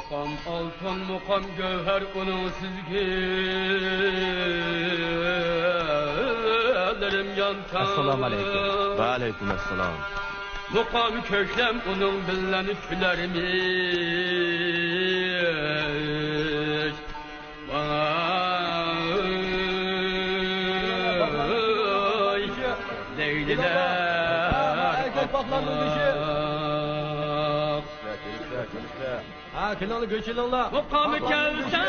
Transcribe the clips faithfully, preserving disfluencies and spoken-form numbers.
مۇقام ئالتۇن، مۇقام گەۋھەر، ئۇنىڭ سىزگىلىرىم يانچان. ئەسسالامۇ ئەلەيكۇم. ۋەئەلەيكۇم ئەسسالام. مۇقام كۆكلەم، ئۇنىڭ بىلەن كۈلەرمىش. ۋاي، لەيلىلەر ئەركەك باغلارنىڭ بېشى. ھە، كېلىڭلار، كۆچۈلۈڭلار. مۇقامى كەلسە،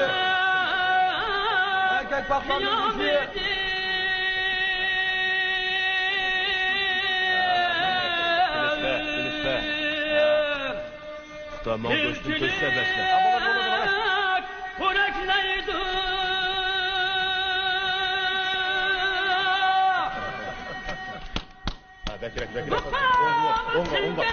ئەركەك باغلارنىڭ بېشى. كېلىشتە، كېلىشتە. ئۇستا، ماڭا گۆشتىن كۆرسىتە بەشلە. پورەكلەيدۇ. ھە، بەكرەك، بەكرەك. ئوڭغا، ئوڭغا، ئوڭغا.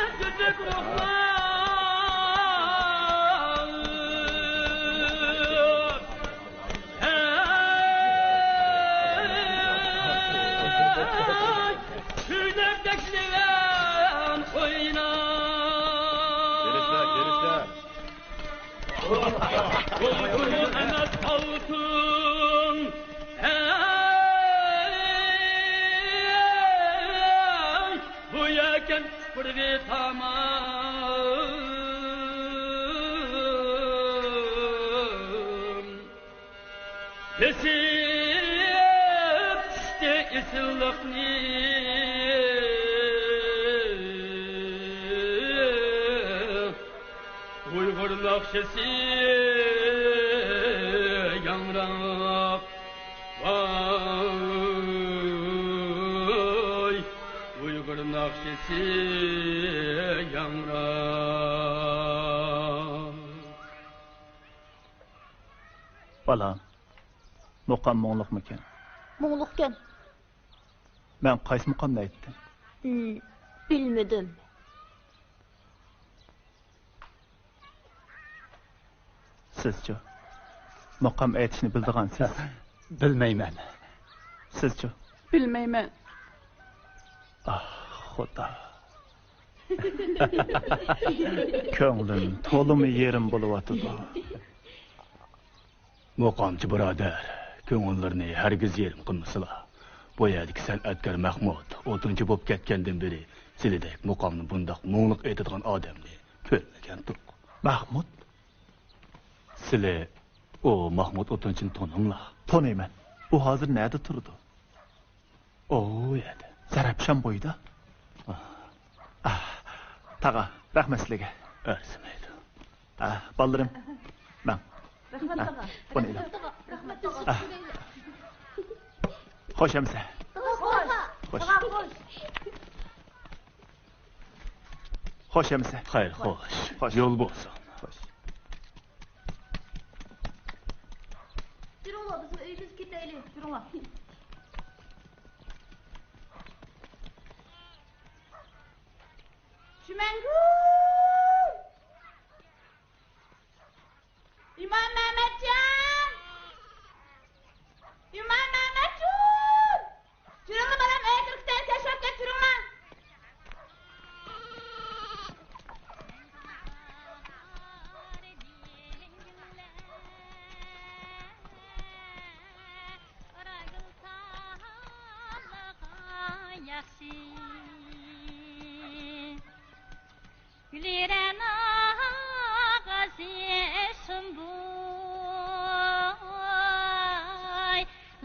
كۈيلەردەك لېۋەن ئوينا. كېلىشتە، كېلىشتە. بۇلبۇلۇ ئەمەس ئالتۇن. ھەي، بۇ يەكەن سۈپۈرگە تامام. بېسىپ چۈشتى ئېسىللىقنى ئۇيغۇر ناخشىسى ياڭراپ. ۋاي، ئۇيغۇر ناخشىسى ياڭراپ. بالام، مۇقام مۇڭلۇقمىكەن؟ مۇڭلۇقكەن. مەن قايسى مۇقامنى ئېيتتىم؟ ھىم، بىلمىدىم. سىزچۇ؟ مۇقام ئېيتىشنى بىلىدىغانسىز؟ بىلمەيمەن. سىزچۇ؟ بىلمەيمەن. ئاھ، خۇدا. كۆڭلۈم تولىمۇ يېرىم بولۇۋاتىدۇ. مۇقامچى بۇرادەر، كۆڭۈللىرىنى ھەرگىز يېرىم قىلمىسىلا. بۇ يەردىكى سەنئەتكار مەھمۇت ئوتۇنچى بولۇپ كەتكەندىن بېرى سىلىدەك مۇقامنى بۇنداق مۇڭلۇق ئېيتىدىغان ئادەمنى كۆرمىگەنتۇق. مەھمۇت؟ سىلى ئۇ مەھمۇت ئوتۇنچىنى تونۇڭلار؟ تونۇيمەن. ئۇ ھازىر نەدە تۇرىدۇ؟ ئۇ يەردە. زەرەپشان بويىدا. ئاھ. ئاھ، تاغا، رەھمەت سىلىگە. ئەرزىمەيدۇ. ئاھ، بالىلىرىم، ماڭ. رەھمەت، ئاھ، تاغا. بۇنى ئېلىڭ. رەھمەت، تاغا. ئاھ. خوش ئەمىسە. خوش. خوش. خوش ئەمىسە. خەير، خوش. خوش. يول بولسۇن. خوش. يۈرۈڭلار، بىزمۇ ئۆيىمىزگە كېتەيلى. يۈرۈڭلار. چۈمەنگۈل! ئىمام مەمەتجان! ئىمام مەمەتجان! تۇرۇڭلار بالام، ئۆيگە كىرىپ كېتەيلى، تەشرىپ كەت، تۇرۇڭلار. گۈلرەنا غازى سۇمبۇل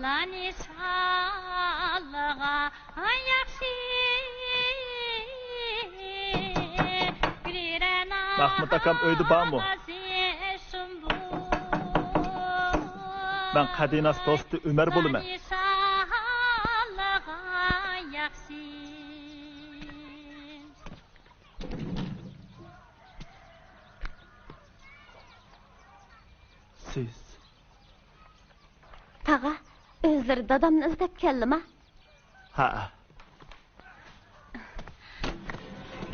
لارنى شاللىغان ياخشى. گۈلرەنا مەھمۇت ئاكام ئۆيدە بارمۇ؟ غازى سۇمبۇل مەن قەدىناس دوستى ئۆمەر بولىمەن. لارنى شاللىغان ياخشى. سىز. تاغا، ئۆزلىرى دادامنى ئىزدەپ كەلدىما؟ ھەئە.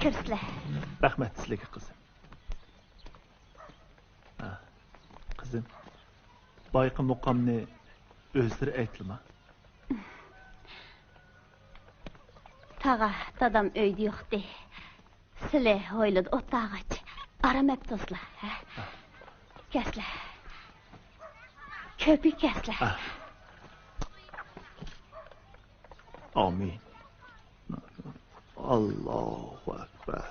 كىرسىلە. رەھمەت سىلىگە، قىزىم. ھە، قىزىم، بايىقى مۇقامنى ئۆزلىرى ئېيتتىما؟ تاغا، دادام ئۆيدە يوقتى. سىلى ھويلىدا ئولتۇرغاچ، ئارام ئەپ تۇرسىلا، ھە؟ كەسلە. كۆپى كەسلە. ئامىن. ئاللاھۇ ئەكبەر.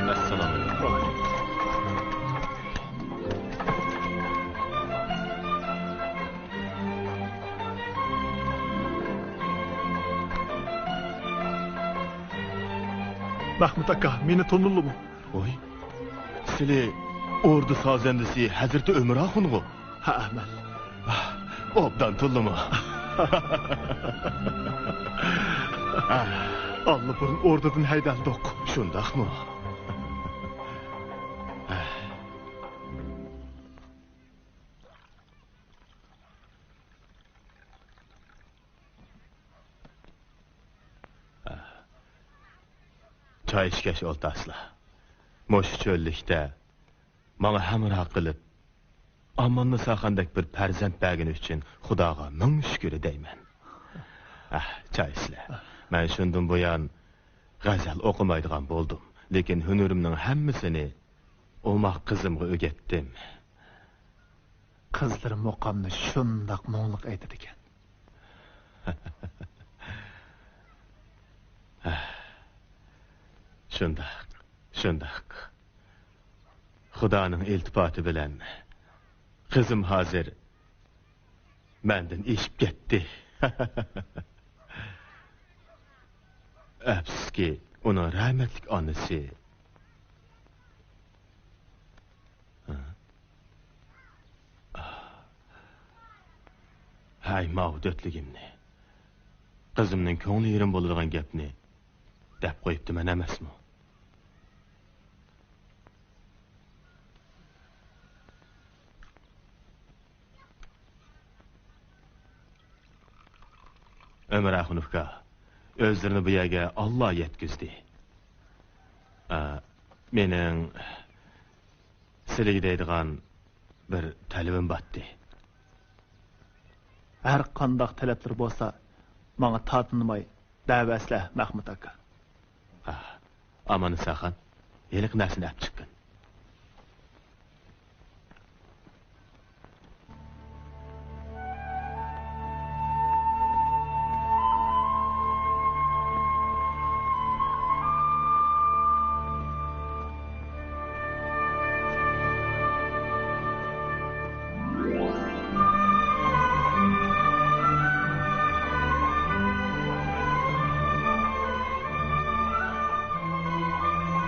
ئەسسالامۇ ئەلەيكۇم. مەخمۇت ئاكا، مېنى تونۇدىڭلىمۇ؟ ۋاي، سىلى ئوردا سازەندىسى ھەزرىتى ئۆمەر ئاخۇنغۇ؟ ھەئە، مەن. ئوبدان تونۇدۇم. ئاللىبۇرۇن ئوردىدىن ھەيدەلدۇق. شۇنداقمۇ؟ چاي ئىچكەچ ئولتۇرارسىلەر. مۇشۇ چۆللۈكتە ماڭا ھەمراھ قىلىپ، ئاماننىساخاندەك بىر پەرزەنت بەرگىنى ئۈچۈن خۇداغا مىڭ شۈكۈر دەيمەن. ئەھ، چاي ئىچىلە. مەن شۇندىن بۇيان غەزەل ئوقۇمايدىغان بولدۇم، لېكىن ھۈنىرىمنىڭ ھەممىسىنى ئوماق قىزىمغا ئۆگەتتىم. قىزلىرى مۇقامنى شۇنداق مۇڭلۇق ئېيتىدىكەن. شۇنداق، شۇنداق. خۇدانىڭ ئىلتىپاتى بىلەن قىزىم ھازىر مەندىن ئېشىپ كەتتى. ئەپسۇسكى، ئۇنىڭ رەھمەتلىك ئانىسى. ھەي، ماۋۇ دۆتلۈگۈمنى، قىزىمنىڭ كۆڭلى يېرىم بولىدىغان گەپنى دەپ قويۇپتىمەن ئەمەسمۇ؟ ئۆمەر ئاخۇن ئۇكا، ئۆزلىرىنى بۇ يەرگە ئاللا يەتكۈزدى. ئا، مېنىڭ سىلىگە دەيدىغان بىر تەلىپىم باتتى. ھەر قانداق تەلەپلىرى بولسا، ماڭا تارتىنماي دەۋەرسىلە، مەخمۇت ئاكا. ھا، ئاماننىساخان، ھېلىقى نەرسىنى ئەپ چىققىن.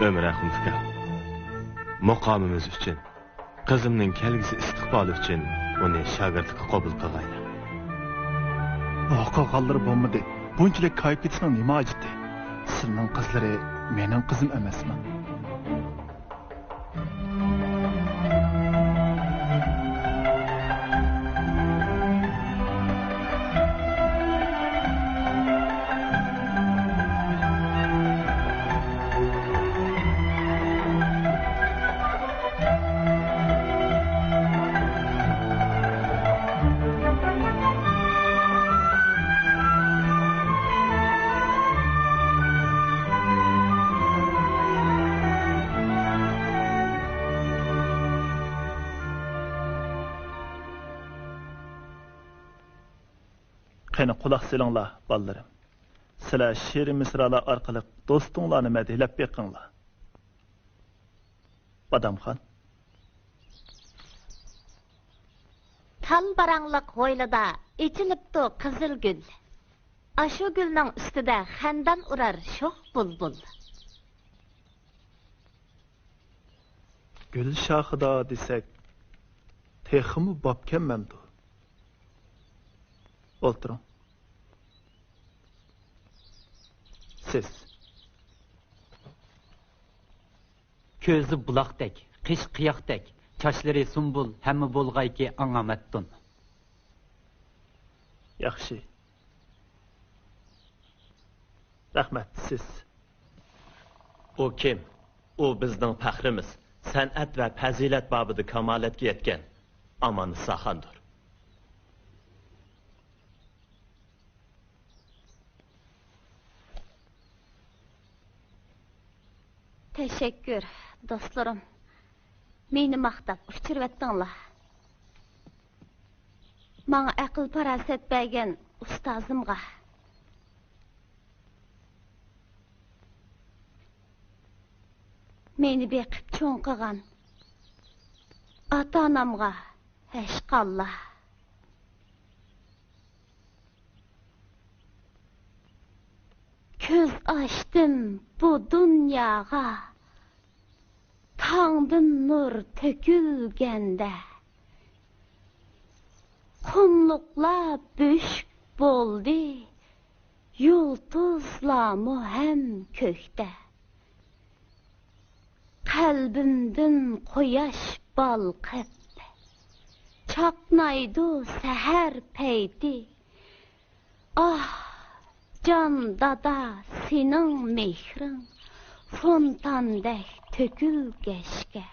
ئۆمەر ئاخۇن ئۇكا، مۇقامىمىز ئۈچۈن، قىزىمنىڭ كەلگۈسى ئىستىقبالى ئۈچۈن ئۇنى شاگىرتلىققا قوبۇل قىلغايلا. ئۇ قىلغانلىرى بولمىدى. بۇنچىلىك كايىپ كېتىشنىڭ نېمە ھاجىتى؟ سىلىنىڭ قىزلىرى مېنىڭ قىزىم ئەمەسمۇ؟ قېنى، قۇلاق سېلىڭلار، بالىلىرىم. سىلەر شېئىرىي مىسرالار ئارقىلىق دوستۇڭلارنى مەدھىيەلەپ بېقىڭلار. بادامخان. تال باراڭلىق ھويلىدا ئېچىلىپتۇ قىزىل گۈل. ئاشۇ گۈلنىڭ ئۈستىدە خەندان ئۇرار شوخ بۇلبۇل. گۈل شاخىدا دېسەك، تېخىمۇ بابكەنمەمدۇ؟ ئولتۇرۇڭ. سىز. كۆزى بۇلاقتەك، قېشى قىياقتەك، چاچلىرى سۇمبۇل، ھەممە بولغايكى ئاڭا مەپتۇن. ياخشى. رەھمەت، سىز. ئۇ كىم؟ ئۇ بىزنىڭ پەخرىمىز. سەنئەت ۋە پەزىلەت بابىدا كامالەتكە يەتكەن ئاماننىساخاندۇر. تەشەككۈر، دوستلىرىم. مېنى ماختاپ ئۇچۇرۇۋەتتىڭلار. ماڭا ئەقىل-پاراسەت بەرگەن ئۇستازىمغا، مېنى بېقىپ چوڭ قىلغان ئاتا-ئانامغا ھەشقاللا. كۆز ئاچتىم بۇ دۇنياغا، تاڭدىن نۇر تۆكۈلگەندە. قۇملۇقلار بۆشۈك بولدى، يۇلتۇزلارمۇ ھەم كۆكتە. قەلبىمدىن قۇياش بالقىپ، چاقنايدۇ سەھەر پەيتى. ئاھ، جان دادا، سېنىڭ مېھرىڭ فونتاندەك تۆكۈلگەچكە.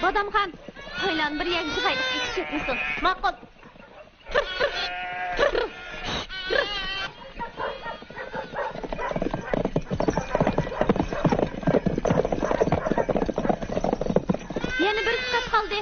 بادامخان، قويلارنى بىر يەرگە يىغايلى، قېچىپ كەتمىسۇن. ماقۇل. يەنە بىر سېكەت قالدى.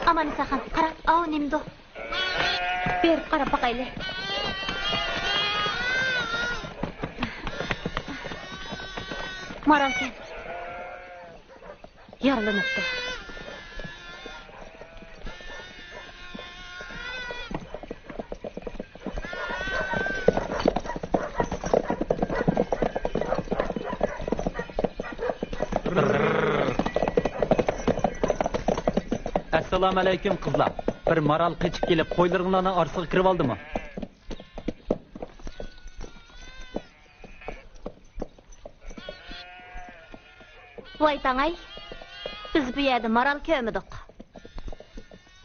ئاماننىساخان، قارا، ئاۋۇ نېمىدۇ؟ بېرىپ قاراپ باقايلى. مارالكەن. يارىلىنىپتۇ. ئەسسالامۇئەلەيكۇم، قىزلار. بىر مارال قېچىپ كېلىپ، قويلىرىڭلارنىڭ ئارىسىغا كىرىۋالدىمۇ؟ ۋاي تاڭاي، بىز بۇ يەردە مارال كۆرمىدۇق.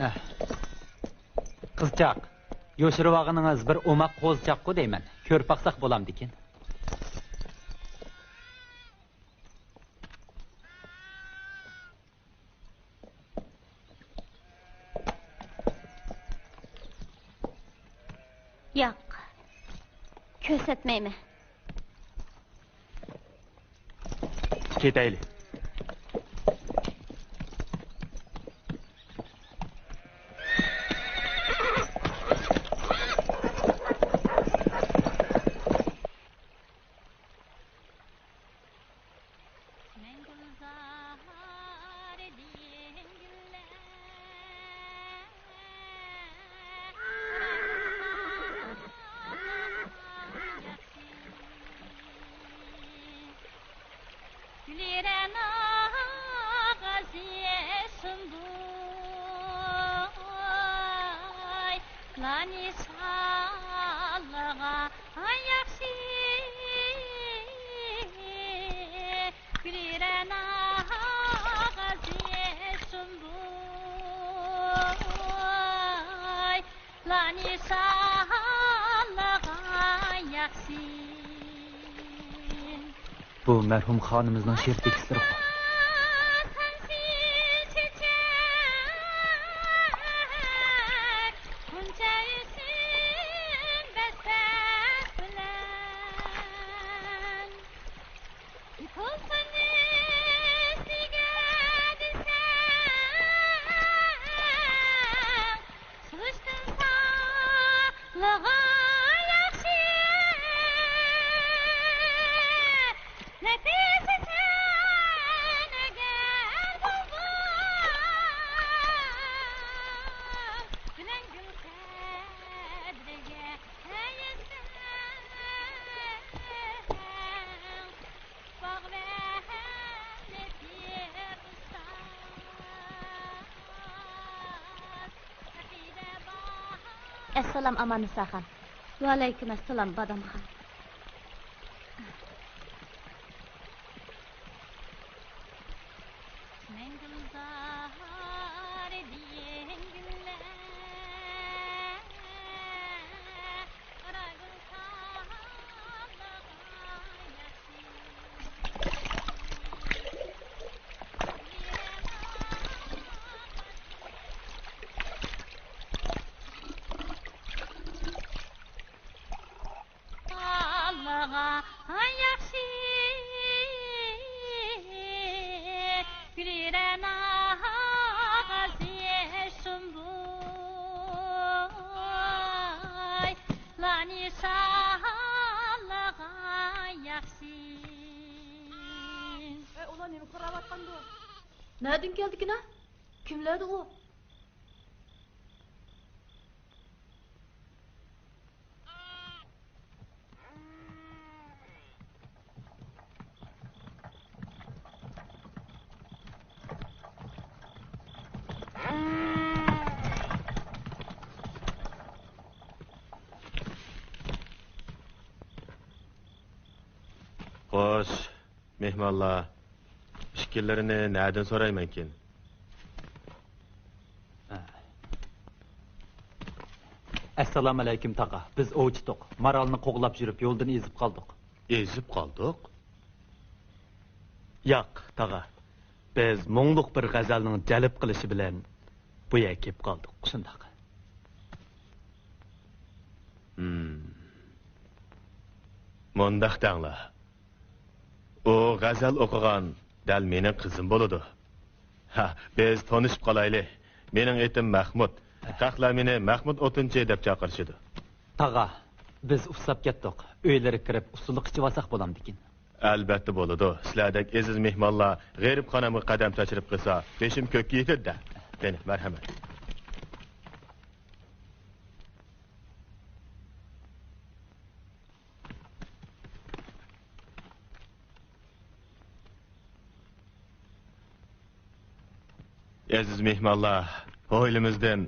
ئەھ. قىزچاق، يوشۇرۇۋالغىنىڭىز بىر ئوماق قوزىچاققۇ دەيمەن. كۆرۈپ باقساق بولامدىكىن. ياق، كۆرسەتمەيمەن. كېتەيلى. مەڭگۈ گۈلزار ئىدىڭ گۈللەر، ياخشى. گۈلرەنا غازى سۇندۇي لانى سالغا ياخشى. گۈلرەنا غازى سۇندۇي لانى سالغا ياخشى. بۇ مەرھۇم خانىمىزنىڭ شېئىر تېكىستلىرىغۇ. ياخشى نەتىجىسى ئەگەر بۇلبۇل بىلەن گۈل قەدرىگە يەتسەڭ، باغۋەن ئېتىپ ئۇستاز. ئەسسالام ئاماننىساخان. ۋەئەلەيكۇم ئەسسالام بادامخان. مەڭگۈ گۈلزار ئىدىڭ گۈللەر، قارا گۈل سالغان ياخشى. ئاللاغا ياخشى، گۈلرەنا غازى شۇمبۇي، لانى شاللاغا ياخشى. ئەي، ئۇلار نېمە قىلىۋاتقاندۇ؟ نەدىن كەلدىكىنا؟ كىملەردۇ ئۇ؟ خوش. مېھمانلار، ئىككىلىرىنى نەدىن سورايمەنكىن؟ ئەسسالامۇئەلەيكۇم، تاغا. بىز ئوۋچىتۇق. مارالنى قوغلاپ يۈرۈپ، يولدىن ئېزىپ قالدۇق. ئېزىپ قالدۇق؟ ياق، تاغا. بىز مۇڭلۇق بىر غەزەلنىڭ جەلپ قىلىشى بىلەن بۇ يەرگە كېلىپ قالدۇق. شۇنداق. ھىم. مۇنداق دەڭلار. ئۇ غەزەل ئوقۇغان دەل مېنىڭ قىزىم بولىدۇ. ھە، بىز تونۇشۇپ قالايلى. مېنىڭ ئېتىم مەخمۇت. خەقلەر مېنى مەخمۇت ئوتۇنچى دەپ چاقىرىشىدۇ. تاغا، بىز ئۇسساپ كەتتۇق. ئۆيلىرىگە كىرىپ ئۇسسۇلۇق ئىچىۋالساق بولامدىكىن؟ ئەلۋەتتە بولىدۇ. سىلەردەك ئېزىز مېھمانلار غېرىبخانامغا قەدەم تەشرىپ قىلسا، بېشىم كۆككە يېتىدۇ-دە. قېنى، مەرھەمەت. ئەزىز مېھمانلار، ھويلىمىزدىن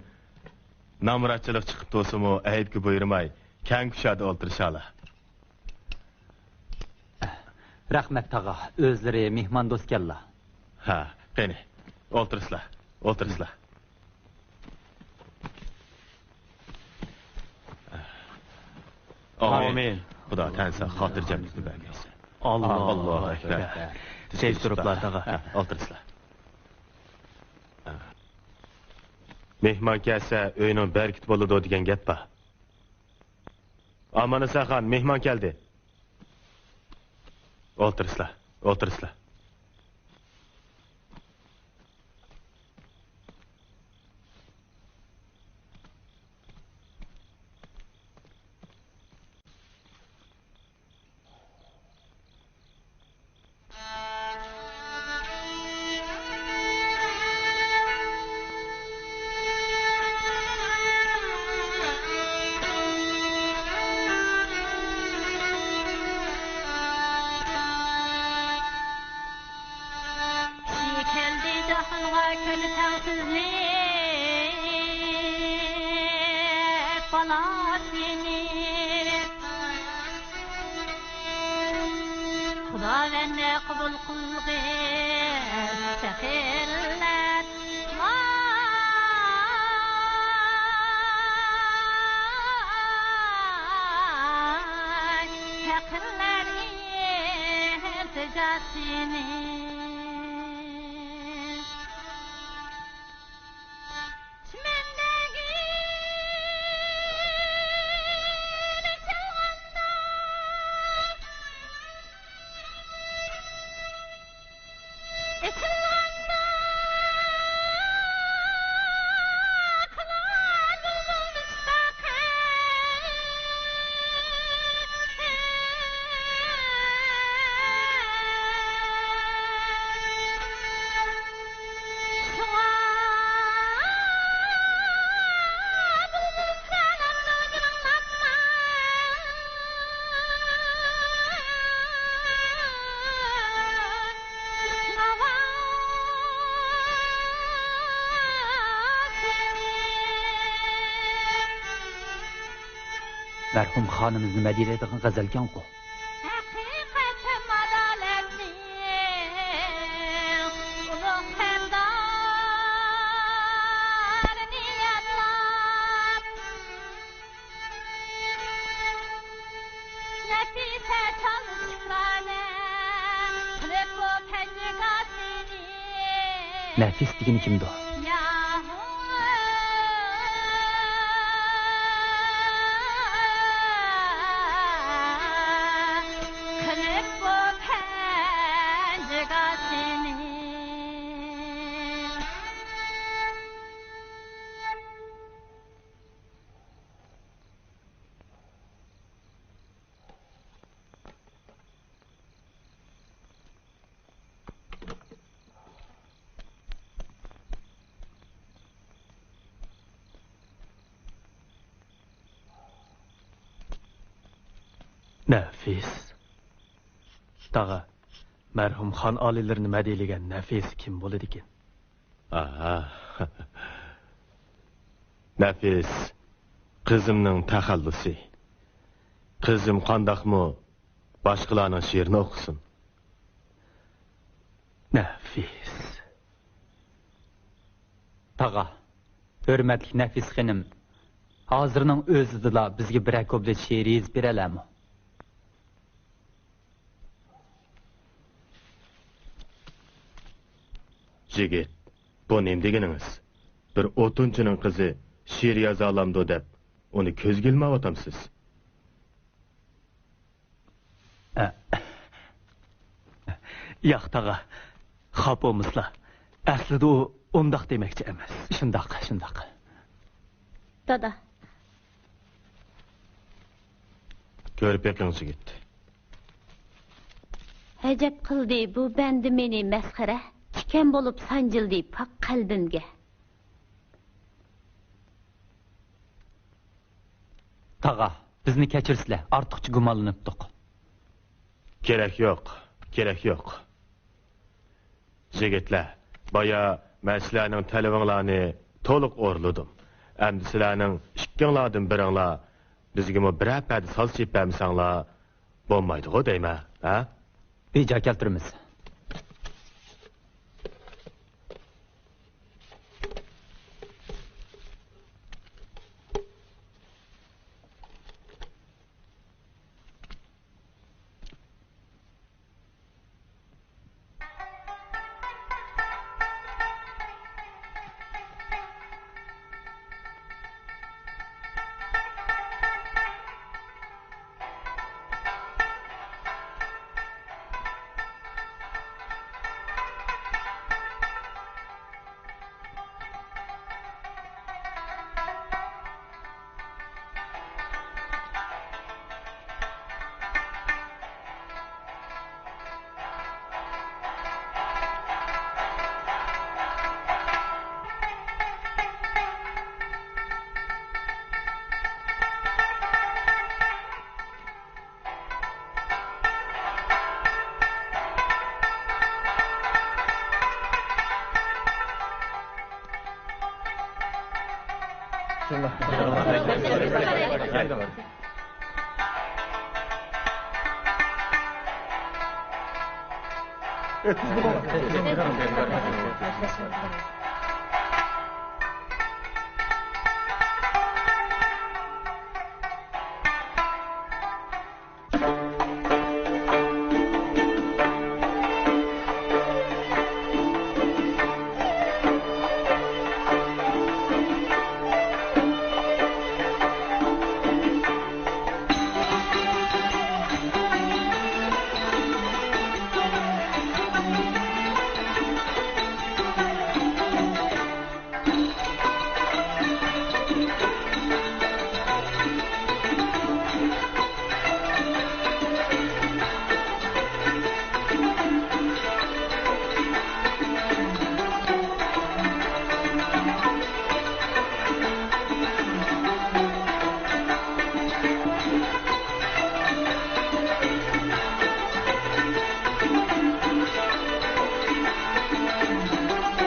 نامراتچىلىق چىقىپ تۇرسىمۇ، ئەيىبكە بۇيرۇماي، كەڭ كۇشادە ئولتۇرۇشالا. رەھمەت، تاغا، ئۆزلىرى مېھماندوستكەنلا. ھە، قېنى، ئولتۇرسىلا، ئولتۇرسىلا. ئامىن. ئامىن. خۇدا تەن ساق، خاتىرجەملىكنى بەرگەيسەن. ئاللاھۇ ئەكبەر. سەي تۇرۇپلا، تاغا. ھە، ئولتۇرسىلا. مېھمان كەلسە، ئۆينىڭ بەرىكىتى بولىدۇ دېگەن گەپ بار. ئاماننىساخان، مېھمان كەلدى. ئولتۇرسىلا، ئولتۇرسىلا. كىشى كەلدى جاھانغا كۆز تەڭسىزلىك بالاسىنى. خۇداۋەندە قوبۇل قىلغىن پەقىرلەر. پەقىرلەر ئىلتىجاسىنى. مەرھۇم خانىمىز نېمە دېيەلەيدىغان غەزەلكەنغۇ؟ ھەقىقەتتىن ئادالەتلىك، ئۇلۇغ سەردار نىيەتلەر. نەپىسە چالىشىقلارنى قىلىپ بۇ پەنجىگاسىنى. نەپىس دېگىنى كىمدۇ؟ ياھۇ. قىلىپ بۇ پەنجىگاسىنى. نەفىس. تاغا، مەرھۇم خان ئالىيلىرى نېمە دېيىلگەن نەفىس كىم بولىدىكىن؟ ئاھا. نەفىس، قىزىمنىڭ تەخەللۇسى. قىزىم قانداقمۇ باشقىلارنىڭ شېئىرىنى ئوقۇسۇن. نەفىس. تاغا، ھۆرمەتلىك نەفىس خېنىم، ھازىرنىڭ ئۆزىدىلا بىزگە بىرەر كۇپلېت شېئىر يېزىپ بېرەلەمۇ؟ يىگىت، بۇ نېمە دېگىنىڭىز؟ بىر ئوتۇنچىنىڭ قىزى شېئىر يازالامدۇ دەپ، ئۇنى كۆزگە ئىلمايۋاتامسىز؟ ئە، ياق، تاغا، خاپا بولمىسىلا. ئەسلىدە ئۇ ئۇنداق دېمەكچى ئەمەس. شۇنداق، شۇنداق. دادا. كۆرۈپ بېقىڭ، يىگىت. ئەجەب قىلدى بۇ بەندە مېنى مەسخىرە، تىكەن بولۇپ سانجىلدى پاك قەلبىمگە. تاغا، بىزنى كەچۈرسىلە، ئارتۇقچە گۇمانلىنىپتۇق. كېرەك يوق، كېرەك يوق. يىگىتلەر، بايا مەن سىلەرنىڭ تەلىپىڭلارنى تولۇق ئورۇنلىدىم. ئەمدى سىلەرنىڭ ئىككىڭلاردىن بىرىڭلار بىزگىمۇ بىرەر پەدە ساز چېلىپ بەرمىسەڭلار بولمايدىغۇ دەيمەن، ھە؟ بىجا كەلتۈرىمىز.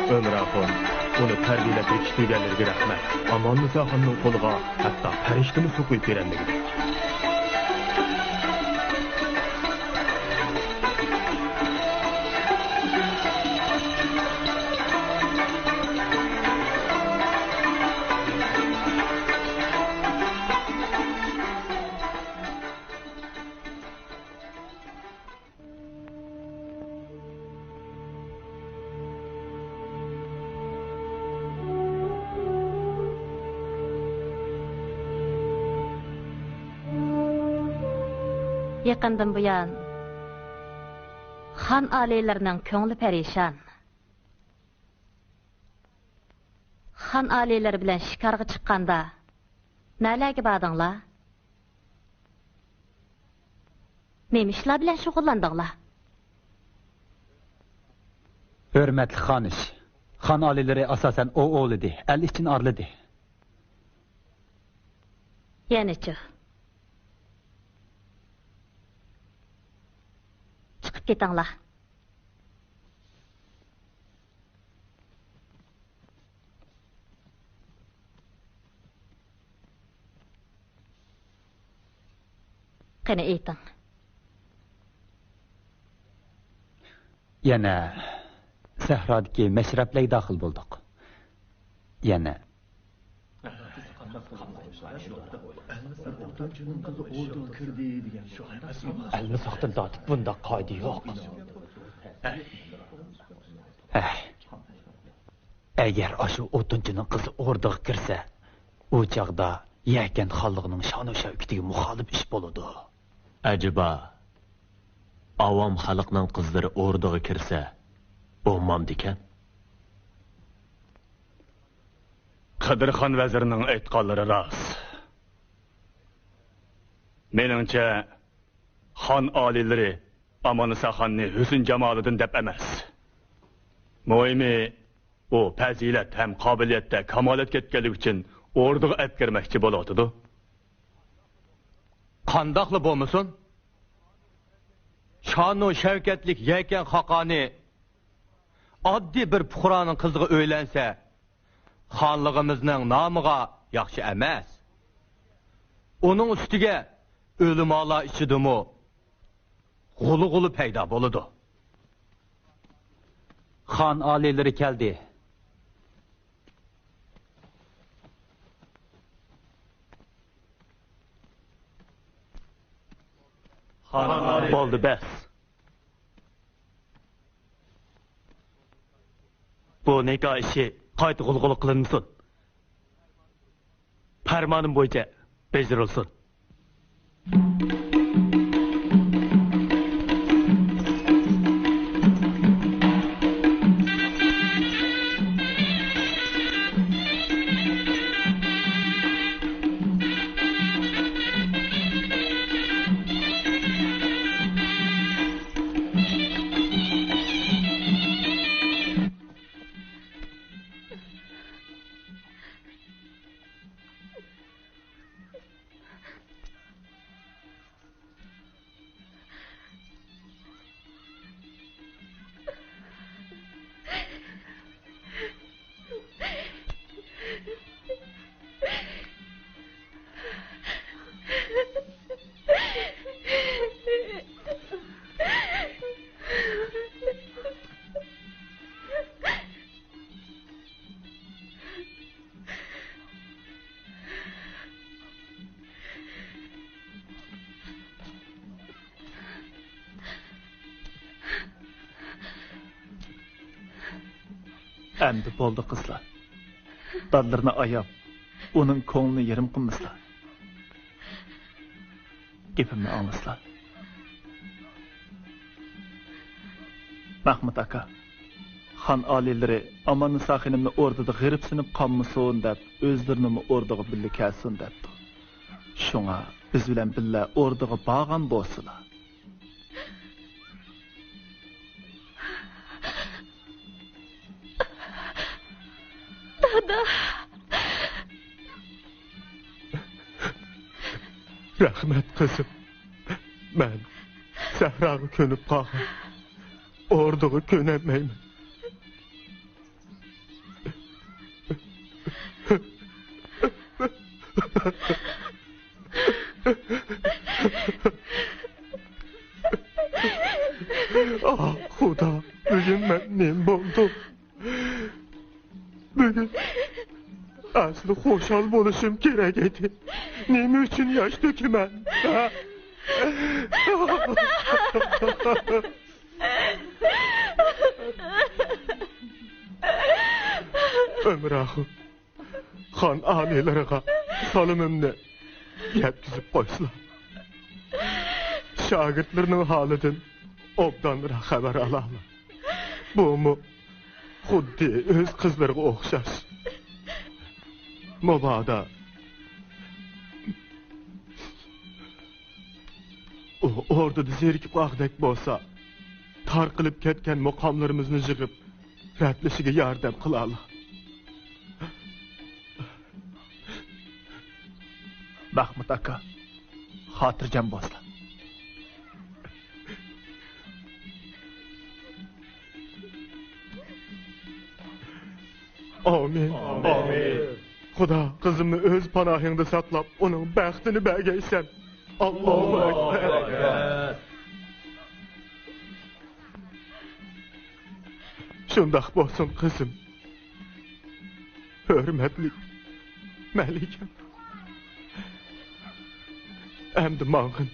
ئۆمەر ئاخۇن، ئۇنى تەربىيەلەپ يېتىشتۈرگەنلىرىگە رەھمەت. ئاماننىساخاننىڭ قولىغا ھەتتا پەرىشتىمۇ سۇ قۇيۇپ بېرەلمىگۈدەك. يېقىندىن بۇيان خان ئالىيلىرىنىڭ كۆڭلى پەرىشان. خان ئالىيلىرى بىلەن شىكارغا چىققاندا نەلەرگە باردىڭلار؟ نېمە ئىشلار بىلەن شۇغۇللاندىڭلار؟ ھۆرمەتلىك خانىش، خان ئالىيلىرى ئاساسەن ئوۋ ئوۋلىدى، ئەل ئىچىنى ئارىلىدى. يەنىچۇ؟ چىقىپ كېتىڭلار. قېنى ئېيتىڭ. يەنە سەھرادىكى مەشرەپلەرگە داخىل بولدۇق. يەنە. ئەلمىساقتىن تارتىپ بۇنداق قائىدە يوق. ئەھ. ئەگەر ئاشۇ ئوتۇنچىنىڭ قىزى ئوردىغا كىرسە، ئۇ چاغدا يەكەن خانلىقىنىڭ شانۇ شەۋكىتىگە مۇخالىپ ئىش بولىدۇ. ئەجەبا، ئاۋام خەلقنىڭ قىزلىرى ئوردىغا كىرسە، بولمامدىكەن؟ قىدىرخان ۋەزىرنىڭ ئېيتقانلىرى راست. مېنىڭچە، خان ئالىيلىرى ئاماننىسا خاننى ھۆسن-جامالىدىن دەپ ئەمەس. مۇھىمى، ئۇ پەزىلەت ھەم قابىلىيەتتە كامالەتكە يەتكەنلىكى ئۈچۈن ئوردىغا ئەپكىرمەكچى بولۇۋاتىدۇ. قانداقلا بولمىسۇن، شانۇ شەۋكەتلىك يەكەن خاقانى ئاددىي بىر پۇقرانىڭ قىزىغا ئۆيلەنسە، خانلىقىمىزنىڭ نامىغا ياخشى ئەمەس. ئۇنىڭ ئۈستىگە ئۆلىمالار ئىچىدىمۇ غۇلۇ-غۇلۇ پەيدا بولىدۇ. خان ئالىيلىرى كەلدى. بولدى، بەس. بۇ نىكاھ ئىشى قايتا غۇلغۇلا قىلىنمىسۇن. پەرمانىم بويىچە بېجىرىلسۇن. ئەمدى بولدى، قىزلار. دادىلىرىنى ئاياپ، ئۇنىڭ كۆڭلىنى يېرىم قىلمىسىلا. گېپىمنى ئاڭلىسىلا. مەخمۇت ئاكا، خان ئالىيلىرى ئاماننىسا خېنىمنى ئوردىدا غېرىبسىنىپ قالمىسۇن دەپ، ئۆزلىرىنىمۇ ئوردىغا بىللە كەلسۇن دەپتۇ. شۇڭا بىز بىلەن بىللە ئوردىغا بارغان بولسىلا. دادا. رەھمەت، قىزىم. مەن سەھراغا كۆنۈپ قالغان. ئوردىغا كۆنەلمەيمەن. ئاھ، خۇدا، بۈگۈن مەن نېمە بولدۇم؟ بۈگۈن ئەسلى خۇشال بولۇشۇم كېرەك ئىدى. نېمە ئۈچۈن ياش تۆكىمەن؟ ھە؟ ئۆمەر ئاخۇن، خان ئالىيلىرىغا سالىمىمنى يەتكۈزۈپ قويسىلا. شاگىرتلىرىنىڭ ھالىدىن ئوبدانراق خەۋەر ئالالار. بۇمۇ خۇددى ئۆز قىزلىرىغا ئوخشاش. مۇبادا ئۇ ئوردىدا زېرىكىپ قالغۇدەك بولسا، تارقىلىپ كەتكەن مۇقاملىرىمىزنى يىغىپ، رەتلىشىگە ياردەم قىلالا. مەخمۇت ئاكا، خاتىرجەم بولسىلا. ئامىن. ئامىن. خۇدا قىزىمنى ئۆز پاناھىڭدا ساقلاپ، ئۇنىڭ بەختىنى بەرگەيسەن. ئاللاھۇ ئەكبەر. شۇنداق بولسۇن، قىزىم. ھۆرمەتلىك مەلىكەم. ئەمدى ماڭغىن.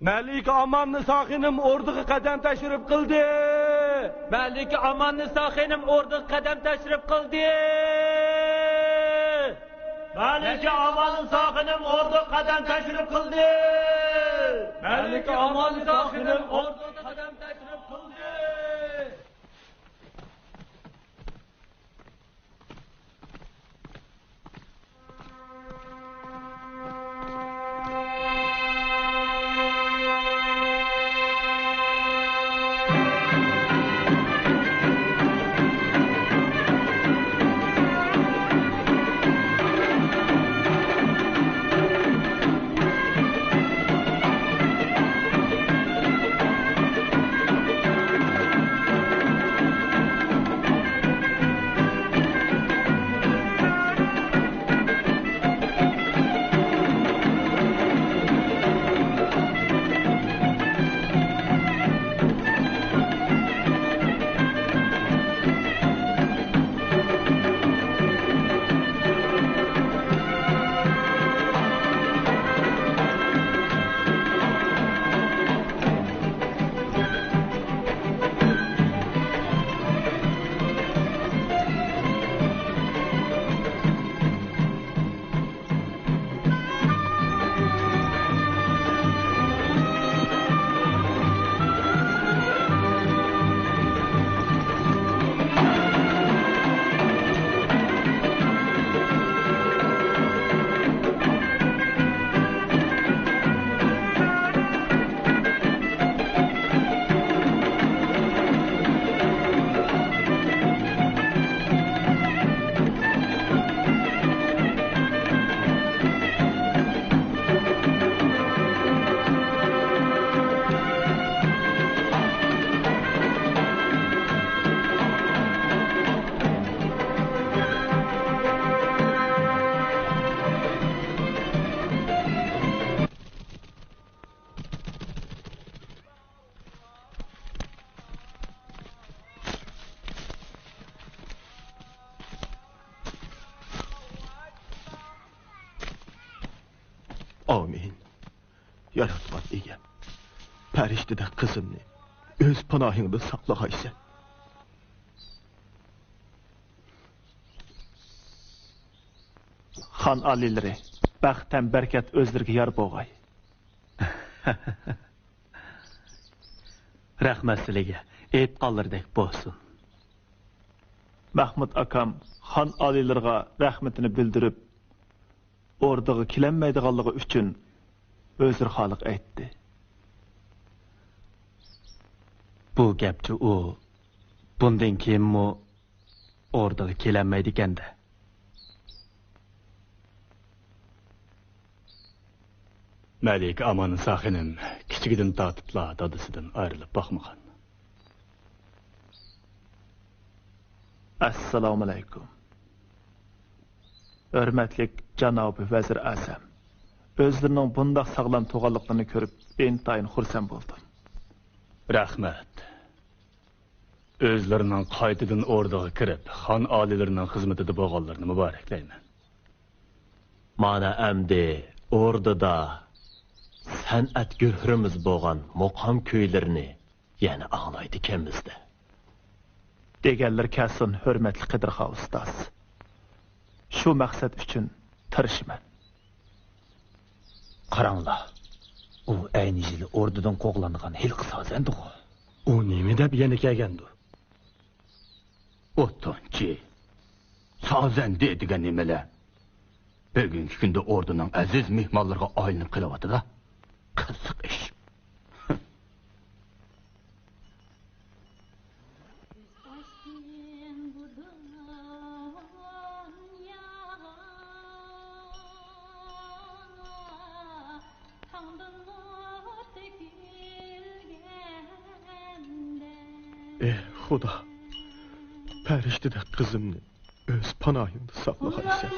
مەلىكە ئاماننىسا خېنىم ئوردىغا قەدەم تەشرىپ قىلدى. مەلىكە ئاماننىسا خېنىم ئوردىغا قەدەم تەشرىپ قىلدى. مەلىكە ئاماننىسا خېنىم ئوردىغا قەدەم تەشرىپ قىلدى. مەلىكە ئاماننىسا خېنىم ئوردىغا قەدەم تەشرىپ قىلدى. ياراتقان ئىگەم، پەرىشتىدەك قىزىمنى ئۆز پاناھىڭدا ساقلىغايسەن. خان ئالىيلىرى، بەخت ھەم بەرىكەت ئۆزلىرىگە يار بولغاي. رەھمەت سىلىگە، ئېيتقانلىرىدەك بولسۇن. مەھمۇت ئاكام خان ئالىيلىرىغا رەھمىتىنى بىلدۈرۈپ، ئوردىغا كېلەلمەيدىغانلىقى ئۈچۈن ئۆزرىخاھلىق ئېيتتى. بۇ گەپچە ئۇ بۇندىن كېيىنمۇ ئوردىغا كېلەلمەيدىكەن-دە. مەلىكە ئاماننىسا خېنىم كىچىكىدىن تارتىپلا دادىسىدىن ئايرىلىپ باقمىغان. ئەسسالامۇئەلەيكۇم. ھۆرمەتلىك جانابى ۋەزىر ئەزەم، ئۆزلىرىنىڭ بۇنداق ساغلام تۇرغانلىقىنى كۆرۈپ ئىنتايىن خۇرسەن بولدۇم. رەھمەت. ئۆزلىرىنىڭ قايتىدىن ئوردىغا كىرىپ، خان ئالىيلىرىنىڭ خىزمىتىدە بولغانلىرىنى مۇبارەكلەيمەن. مانا ئەمدى ئوردىدا سەنئەت گۆھىرىمىز بولغان مۇقام كۈيلىرىنى يەنە ئاڭلايدىكەنمىز-دە. دېگەنلىرى كەلسۇن، ھۆرمەتلىك قىدىرخان ئۇستاز. شۇ مەقسەت ئۈچۈن تىرىشىمەن. قاراڭلار، ئۇ ئەينى يىلى ئوردىدىن قوغلانغان ھېلىقى سازەندىغۇ. ئۇ نېمە دەپ يەنە كەلگەندۇ؟ ئوتۇنچى، سازەندە دېگەن نېمىلەر؟ بۈگۈنكى كۈندە ئوردىنىڭ ئەزىز مېھمانلىرىغا ئايلىنىپ قېلىۋاتىدۇ. قىزىق ئىش. ئېھ، خۇدا، پەرىشتىدەك قىزىمنى ئۆز پاناھىڭدا ساقلىغايسەن.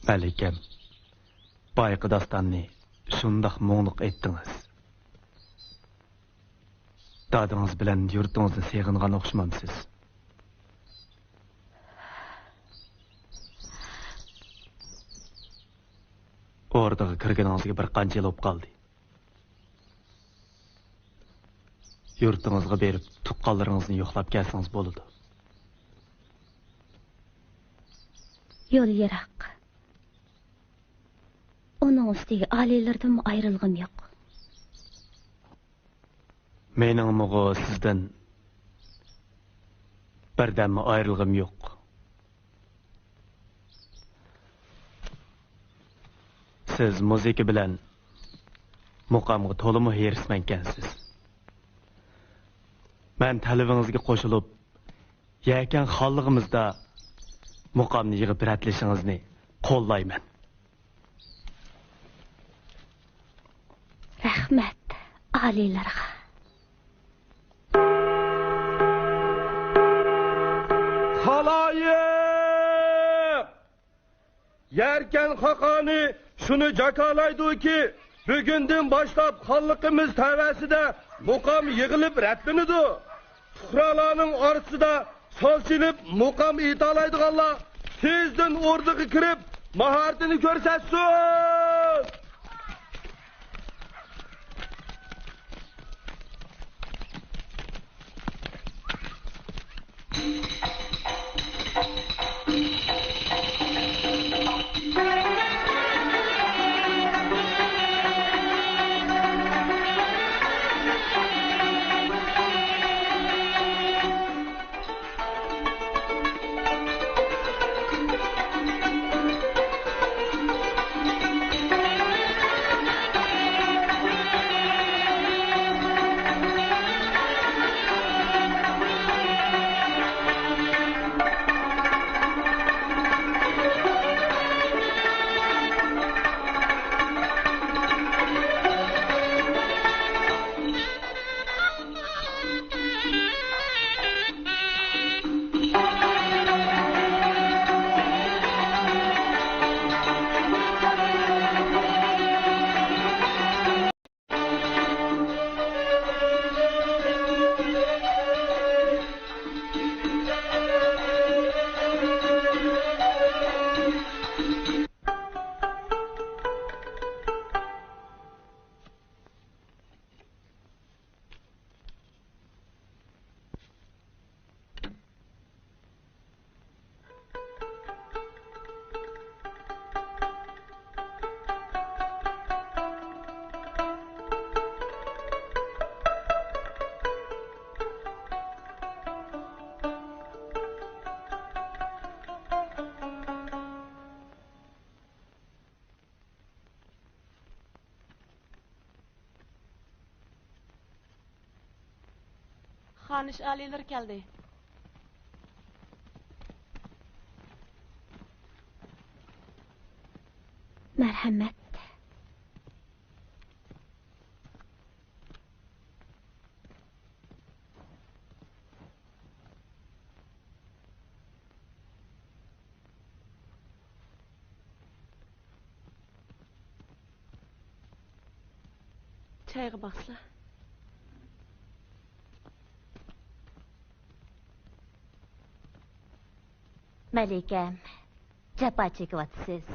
مەلىكەم، بايىقى داستاننى شۇنداق مۇڭلۇق ئېيتتىڭىز. دادىڭىز بىلەن يۇرتىڭىزنى سېغىنغان ئوخشىمامسىز؟ ئوردىغا كىرگىنىڭىزگە بىر قانچە يىل بولۇپ قالدى. يۇرتىڭىزغا بېرىپ، تۇغقانلىرىڭىزنى يوقلاپ كەلسىڭىز بولىدۇ. يول يىراق. ئۇنىڭ ئۈستىگە ئالىيلىرىدىنمۇ ئايرىلغۇم يوق. مېنىڭمۇغۇ سىزدىن بىردەممۇ ئايرىلغۇم يوق. سىز مۇزىكا بىلەن مۇقامغا تولىمۇ ھېرىسمەنكەنسىز. مەن تەلىپىڭىزگە قوشۇلۇپ، يەكەن خانلىقىمىزدا مۇقامنى يىغىپ رەتلىشىڭىزنى قوللايمەن. رەھمەت ئالىيلارغا. خالايىق! يەركەن خاقانى شۇنى جاكارلايدۇكى، بۈگۈندىن باشلاپ خانلىقىمىز تەۋەسىدە مۇقام يىغىلىپ رەتلىنىدۇ. پۇقرالارنىڭ ئارىسىدا ساز چېلىپ مۇقام ئېيتالايدىغانلار تېزدىن ئوردىغا كىرىپ، ماھارىتىنى كۆرسەتسۇن! خانىش ئالىيلىرى كەلدى. مەرھەمەت. چايغا باقسىلا. مەلىكەم، جاپا چېكىۋاتىسىز.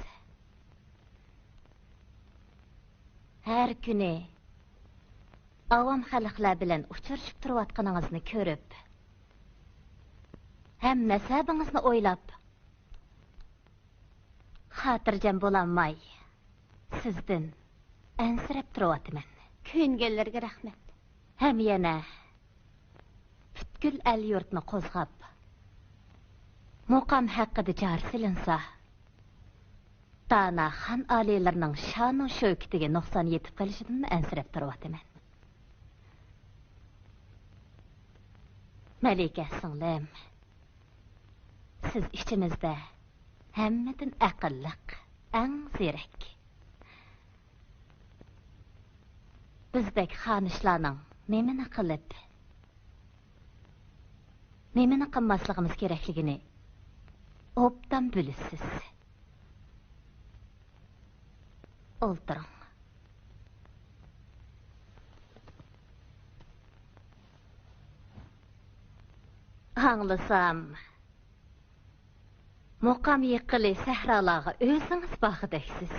ھەر كۈنى ئاۋام خەلقلەر بىلەن ئۇچرىشىپ تۇرۇۋاتقىنىڭىزنى كۆرۈپ، ھەم نەسەبىڭىزنى ئويلاپ، خاتىرجەم بولالماي، سىزدىن ئەنسىرەپ تۇرۇۋاتىمەن. كۆيۈنگەنلەرگە رەھمەت. ھەم يەنە پۈتكۈل ئەل-يۇرتنى قوزغاپ، مۇقام ھەققىدە جار سېلىنسا، دانا خان ئالىيلىرىنىڭ شانۇ شەۋكىتىگە نۇقسان يېتىپ قېلىشىدىنمۇ ئەنسىرەپ تۇرۇۋاتىمەن. مەلىكە سىڭلىم، سىز ئىچىمىزدە ھەممىدىن ئەقىللىق، ئەڭ زېرەك. بىزدەك خانىشلارنىڭ نېمىنى قىلىپ، نېمىنى قىلماسلىقىمىز كېرەكلىكىنى ئوبدان بىلىسىز. ئولتۇرۇڭ. ئاڭلىسام، مۇقام يېقىلى سەھرالارغا ئۆزىڭىز بارغۇدەكسىز.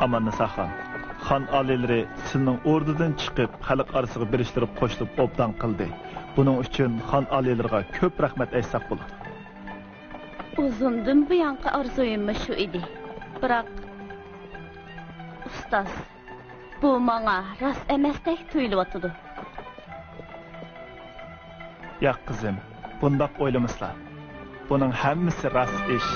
ئاماننىساخان، خان ئالىيلىرى سىلىنىڭ ئوردىدىن چىقىپ، خەلق ئارىسىغا بېرىشلىرىغا قوشۇلۇپ ئوبدان قىلدى. بۇنىڭ ئۈچۈن خان ئالىيلىرىغا كۆپ رەھمەت ئېيتساق بولىدۇ. ئۇزۇندىن بۇيانقى ئارزۇيۇممۇ شۇ ئىدى. بىراق، ئۇستاز، بۇ ماڭا راست ئەمەستەك تۇيۇلۇۋاتىدۇ. ياق، قىزىم، بۇنداق ئويلىمىسىلا. بۇنىڭ ھەممىسى راست ئىش.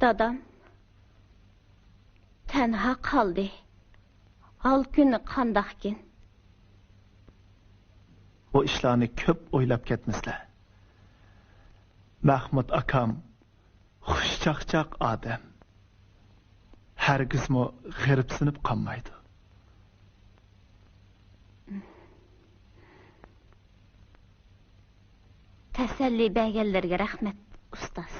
دادام تەنھا قالدى. ھال-كۈنى قانداقكىن؟ بۇ ئىشلارنى كۆپ ئويلاپ كەتمىسىلەر. مەھمۇت ئاكام خۇشچاقچاق ئادەم. ھەرگىزمۇ غېرىبسىنىپ قالمايدۇ. تەسەللى بەرگەنلىرىگە رەھمەت، ئۇستاز.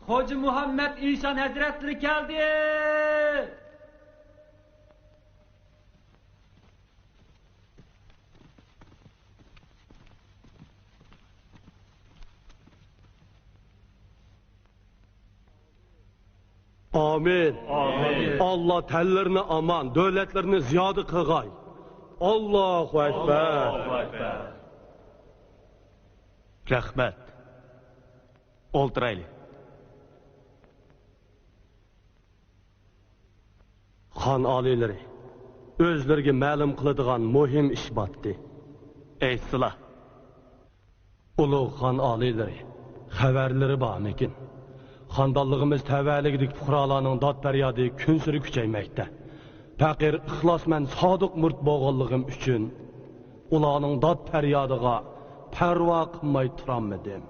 خوجا مۇھەممەد ئىشان ھەزرەتلىرى كەلدى! ئامىن. ئامىن. ئاللا تەنلىرىنى ئامان، دۆلەتلىرىنى زىيادە قىلغاي. ئاللاھۇ ئەكبەر. ئاللاھۇ ئەكبەر. رەھمەت. ئولتۇرايلى. خان ئالىيلىرى، ئۆزلىرىگە مەلۇم قىلىدىغان مۇھىم ئىش باتتى. ئېيتسىلا. ئۇلۇغ خان ئالىيلىرى، خەۋەرلىرى بارمىكىن؟ خاندانلىقىمىز تەۋەلىكىدىكى پۇقرالارنىڭ داد-پەريادى كۈنسېرى كۈچەيمەكتە. پەقىر ئىخلاسمەن سادىق مۇرىت بولغانلىقىم ئۈچۈن، ئۇلارنىڭ داد-پەريادىغا پەرۋا قىلماي تۇرالمىدىم.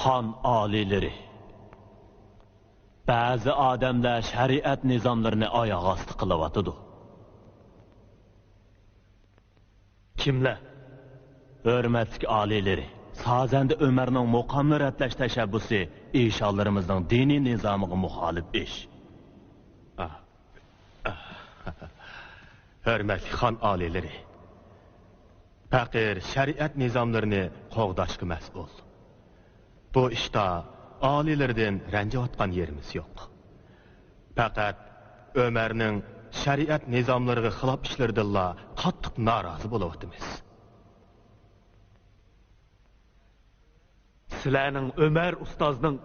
خان ئالىيلىرى، بەزى ئادەملەر شەرىئەت نىزاملىرىنى ئاياغ ئاستى قىلىۋاتىدۇ. كىملەر؟ ھۆرمەتلىك ئالىيلىرى، سازەندە ئۆمەرنىڭ مۇقامنى رەتلەش تەشەببۇسى ئىشانلىرىمىزنىڭ دىنىي نىزامىغا مۇخالىپ ئىش. ھۆرمەتلىك خان ئالىيلىرى، پەقىر شەرىئەت نىزاملىرىنى قوغداشقا مەسئۇل. بۇ ئىشتا ئالىيلىرىدىن رەنجىۋاتقان يېرىمىز يوق. پەقەت ئۆمەرنىڭ شەرىئەت نىزاملىرىغا خىلاپ ئىشلىرىدىنلا قاتتىق نارازى بولۇۋاتىمىز. سىلەرنىڭ ئۆمەر ئۇستازنىڭ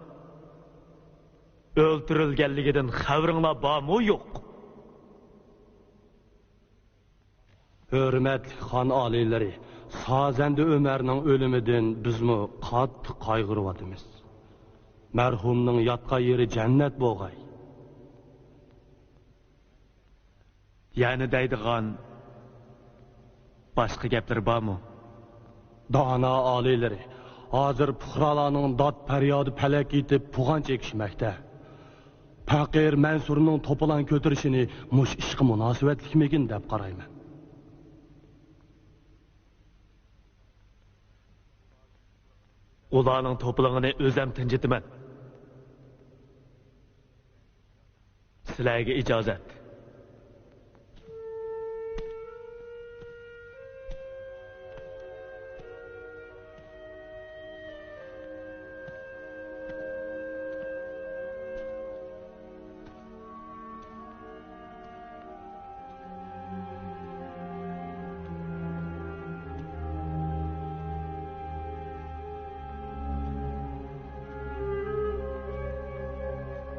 ئۆلتۈرۈلگەنلىكىدىن خەۋىرىڭلار بارمۇ يوق؟ ھۆرمەتلىك خان ئالىيلىرى، سازەندە ئۆمەرنىڭ ئۆلۈمىدىن بىزمۇ قاتتىق قايغۇرۇۋاتىمىز. مەرھۇمنىڭ ياتقان يېرى جەننەت بولغاي. يەنە دەيدىغان باشقا گەپلىرى بارمۇ؟ دانا ئالىيلىرى، ھازىر پۇقرالارنىڭ داد-پەريادى پەلەككە يېتىپ، پۇغان چېكىشمەكتە. پەقىر مەنسۇرنىڭ توپىلاڭ كۆتۈرۈشىنى مۇشۇ ئىشقا مۇناسىۋەتلىكمىكىن دەپ قارايمەن. ئۇلارنىڭ توپىلىڭىنى ئۆزەم تىنجىتىمەن. سىلەرگە ئىجازەت.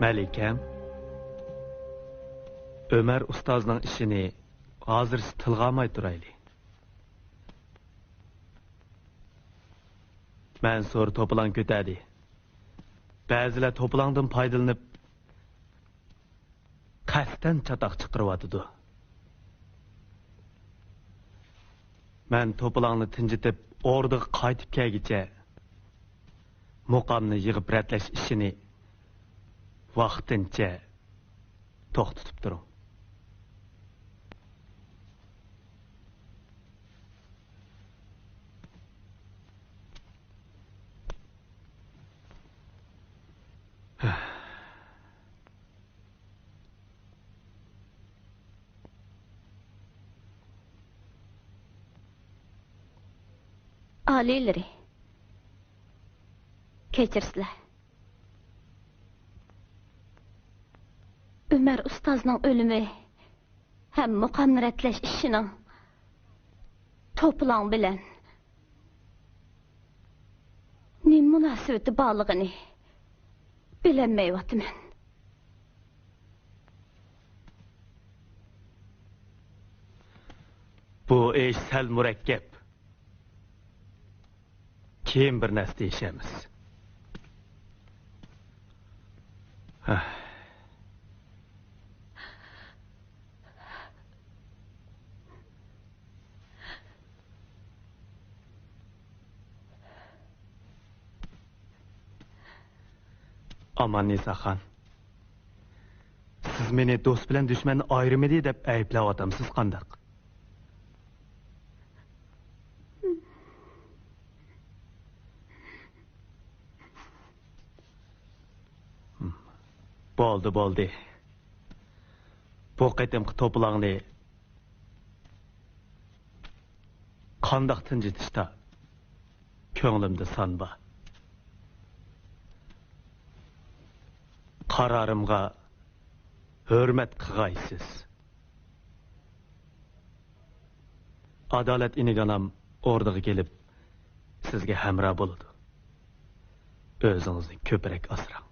مەلىكەم، ئۆمەر ئۇستازنىڭ ئىشىنى ھازىرچە تىلغا ئالماي تۇرايلى. مەنسۇر توپىلاڭ كۆتەردى. بەزىلەر توپىلاڭدىن پايدىلىنىپ، قەستەن چاتاق چىقىرىۋاتىدۇ. مەن توپىلاڭنى تىنجىتىپ، ئوردىغا قايتىپ كەلگۈچە، مۇقامنى يىغىپ رەتلەش ئىشىنى ۋاقتىنچە توختىتىپ تۇرۇڭ. ئالىيلىرى، كەچۈرسىلەر. ئۆمەر ئۇستازنىڭ ئۆلۈمى ھەم مۇقامنى رەتلەش ئىشىنىڭ توپىلاڭ بىلەن نېمە مۇناسىۋىتى بارلىقىنى بىلەلمەيۋاتىمەن. بۇ ئىش سەل مۇرەككەپ. كېيىن بىر نەرسە دېيىشەرمىز. ھە. ئاماننىساخان، سىز مېنى دوست بىلەن دۈشمەننى ئايرىمىدى دەپ ئەيىبلەۋاتامسىز قانداق؟ بولدى، بولدى. بۇ قېتىمقى توپىلاڭنى قانداق تىنجىتىشتا كۆڭلۈمدە سان بار. قارارىمغا ھۆرمەت قىلغايسىز. ئادالەت ئىنىگانام ئوردىغا كېلىپ، سىزگە ھەمراھ بولىدۇ. ئۆزىڭىزنى كۆپرەك ئاسراڭ.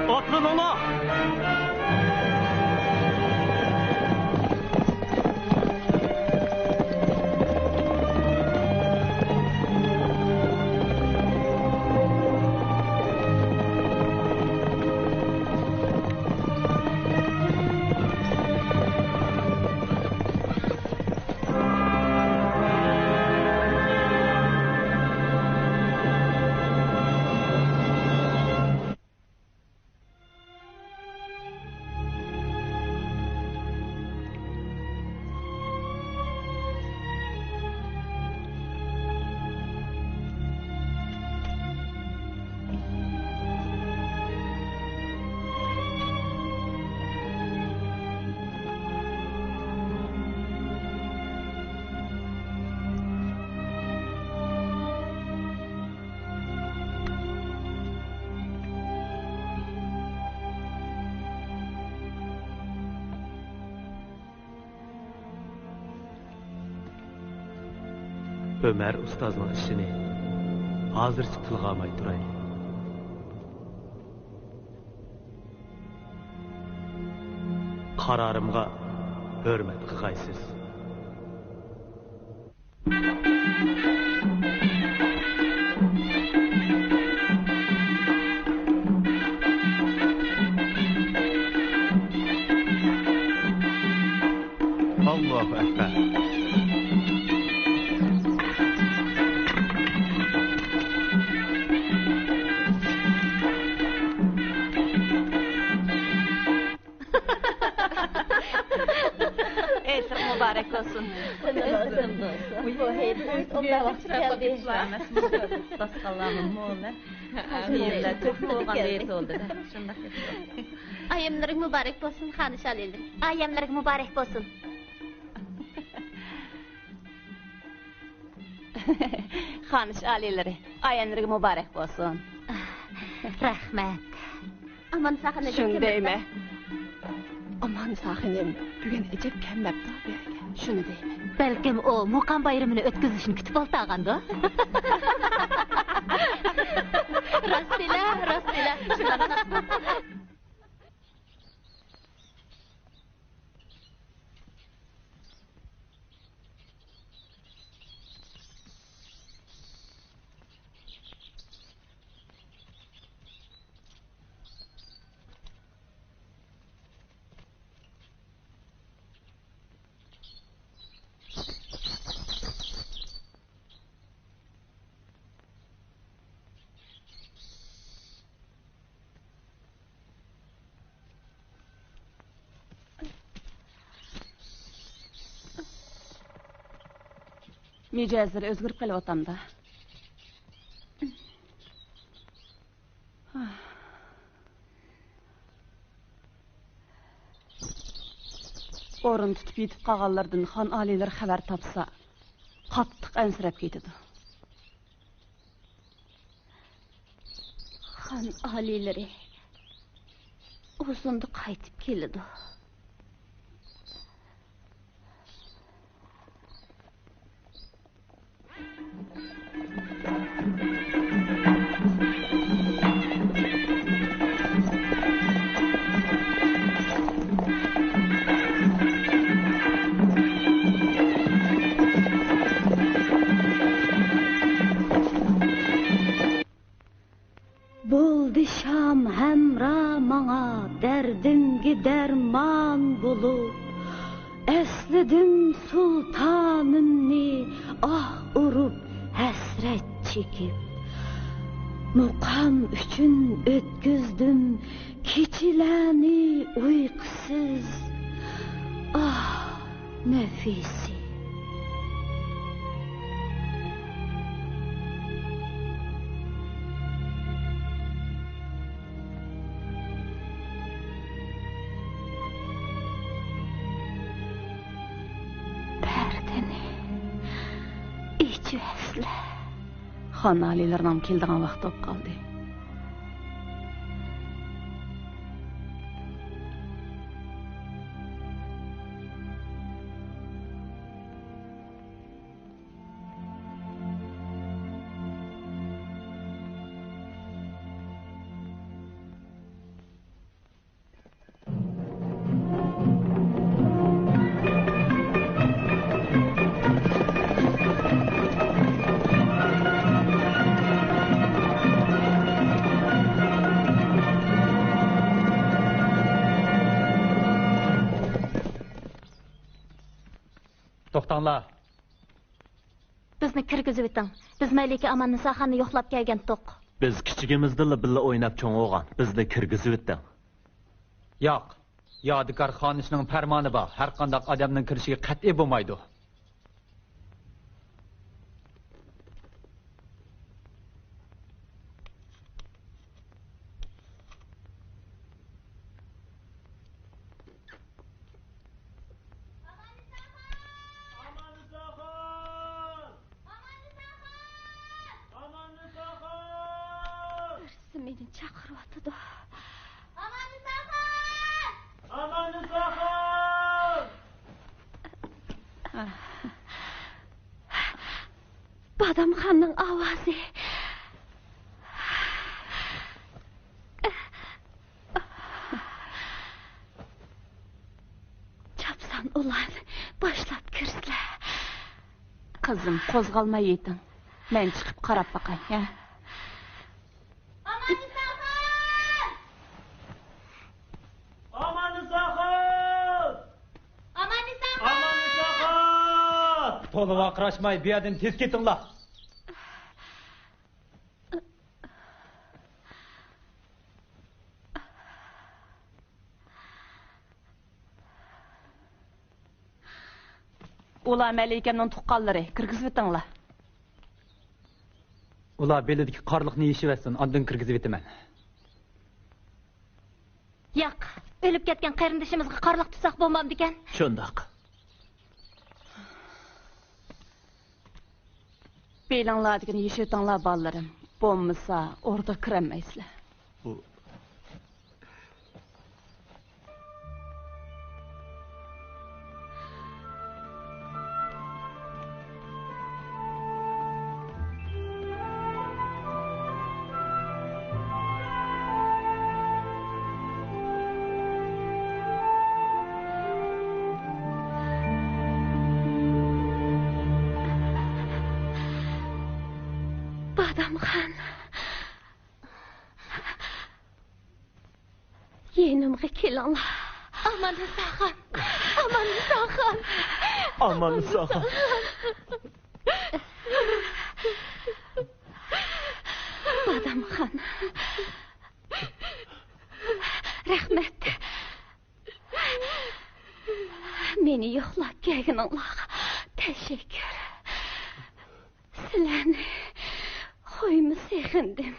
ئاتلىنىڭلار! ئۆمەر ئۇستازنىڭ ئىشىنى ھازىرچە تىلغا ئالماي تۇرايلى. قارارىمغا ھۆرمەت قىلغايسىز. ئاللاھۇ ئەكبەر. ھېيتلىق مۇبارەك بولسۇن. بۇ ھېيت ئوبدان ۋاقتى كەلدى. داستىخانلارمۇ مول. ھەممىيلەر تۆكمە بولغان ھېيت بولدى. شۇنداق. ئايەملىرىگە مۇبارەك بولسۇن، خانىش ئالىيلىرى. ئايەملىرىگە مۇبارەك بولسۇن. خانىش ئالىيلىرى، ئايەملىرىگە مۇبارەك بولسۇن. رەھمەت. ئامانساخىنىم شۇنى دەيمەن. ئامانساخىنىم بۈگۈن ئەجەب كەلمەپتۇ بۇ يەرگە. شۇنى دەيمەن. بەلكىم ئۇ مۇقام بايرىمىنى ئۆتكۈزۈشنى كۈتۈپ ئولتۇرغاندۇ؟ راستىلا، راستىلا. مىجەزلىرى ئۆزگىرىپ قېلىۋاتامدا. ئورۇن تۇتۇپ يېتىپ قالغانلىرىدىن خان ئالىيلىرى خەۋەر تاپسا، قاتتىق ئەنسىرەپ كېتىدۇ. خان ئالىيلىرى ئۇزۇندا قايتىپ كېلىدۇ. بولدى شام ھەمراھ ماڭا، دەردىمگە دەرمان بولۇپ. ئەسلىدىم سۇلتانىمنى، ئاھ ئۇرۇپ، ھەسرەت چېكىپ. مۇقام ئۈچۈن ئۆتكۈزدۈم كېچىلەرنى ئۇيقۇسىز. ئاھ! نەفىسى. پەردىنى ئېچىۋەتسىلە. خان ئالىيلىرىنىڭ كېلىدىغان ۋاقتى بولۇپ قالدى. توختاڭلار! بىزنى كىرگۈزۈۋېتىڭ. بىز مەلىكە ئاماننىساخاننى يوقلاپ كەلگەنتۇق. بىز كىچىكىمىزدىلا بىللە ئويناپ چوڭ بولغان. بىزنى كىرگۈزۈۋېتىڭ. ياق. يادىكار خانىشنىڭ پەرمانى بار. ھەرقانداق ئادەمنىڭ كىرىشىگە قەتئىي بولمايدۇ. ئاماننىساخان! ئاماننىساخان! ئاماننىساخان! بىرسى مېنى چاقىرىۋاتىدۇ. ئاماننىساخان! ئاماننىساخان! بادامخاننىڭ ئاۋازى. چاپسان ئۇلار باشلاپ كىرسىلە. قىزىم، قوزغالماي يېتىڭ. مەن چىقىپ قاراپ باقاي، ھە؟ ئاماننىساخان! ئاماننىساخان! ئاماننىساخان! ئاماننىساخان! تولا ۋارقىراشماي، بۇ يەردىن تېز كېتىڭلار! ئۇلار مەلىكەمنىڭ تۇغقانلىرى، كىرگۈزۈۋېتىڭلار. ئۇلار بېلىدىكى قارلىقنى يېشىۋەتسۇن، ئاندىن كىرگۈزۈۋېتىمەن. ياق، ئۆلۈپ كەتكەن قېرىندىشىمىزغا قارلىق تۇتساق بولمامدىكەن؟ شۇنداق. بېلىڭلاردىكىنى يېشىۋېتىڭلار، بالىلىرىم. بولمىسا، ئوردا كىرەلمەيسىلەر. بۇ بادامخان. يېنىمغا كېلىڭلار. ئاماننىساخان! ئاماننىساخان! ئاماننىساخان! بادامخان. رەھمەت. مېنى يوقلاپ كەلگىنىڭلارغا تەشەككۈر. سىلەرنى قويما سېغىندىم.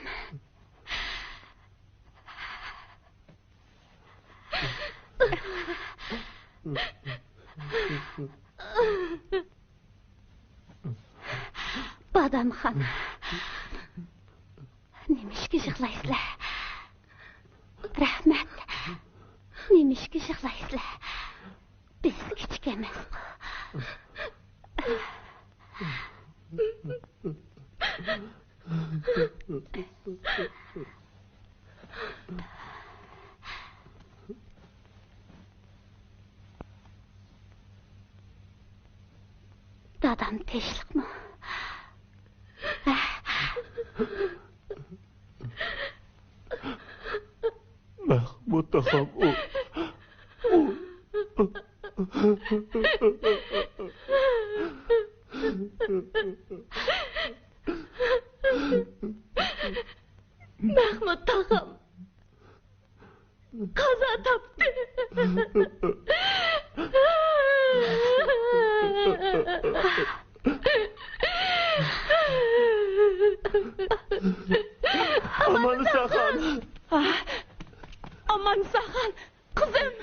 بادامخان، نېمىشقا يىغلايسىلەر؟ رەھمەت، نېمىشقا يىغلايسىلەر؟ بىز كىچىك ئەمەسقۇ. دادام تىنچلىقمۇ؟ مەخمۇت تاغام، ئۇ، ئۇ. مەخمۇت تاغام قازا تاپتى. ئاماننىساخان. ئاماننىساخان، قىزىم.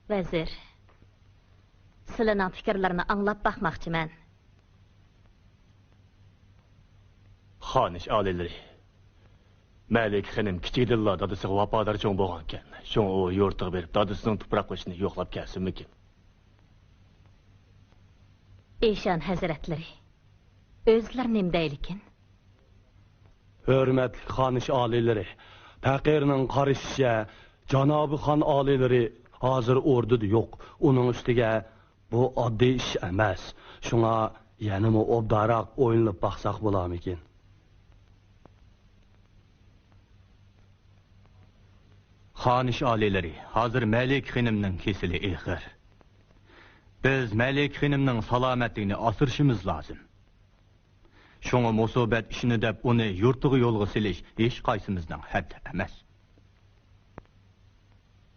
ۋەزىر، سىلىنىڭ پىكىرلىرىنى ئاڭلاپ باقماقچىمەن. خانىش ئالىيلىرى، مەلىكە خېنىم كىچىكىدىنلا دادىسىغا ۋاپادار چوڭ بولغانىكەن. شۇڭا ئۇ يۇرتىغا بېرىپ، دادىسىنىڭ تۇپراق بېشىنى يوقلاپ كەلسۇنمىكىن؟ ئىشان ھەزرەتلىرى، ئۆزلىرى نېمە دەيدىكىن؟ ھۆرمەتلىك خانىش ئالىيلىرى، پەقىرنىڭ قارىشىچە، جانابىي خان ئالىيلىرى ھازىر ئوردىدا يوق. ئۇنىڭ ئۈستىگە بۇ ئاددىي ئىش ئەمەس. شۇڭا يەنىمۇ ئوبدانراق ئويلىنىپ باقساق بولارمىكىن؟ خانىش ئالىيلىرى، ھازىر مەلىكە خېنىمنىڭ كېسىلى ئېغىر. بىز مەلىكە خېنىمنىڭ سالامەتلىكىنى ئاسرىشىمىز لازىم. شۇڭا مۇسىبەت ئىشىنى دەپ ئۇنى يۇرتىغا يولغا سېلىش ھېچقايسىمىزنىڭ ھەددى ئەمەس.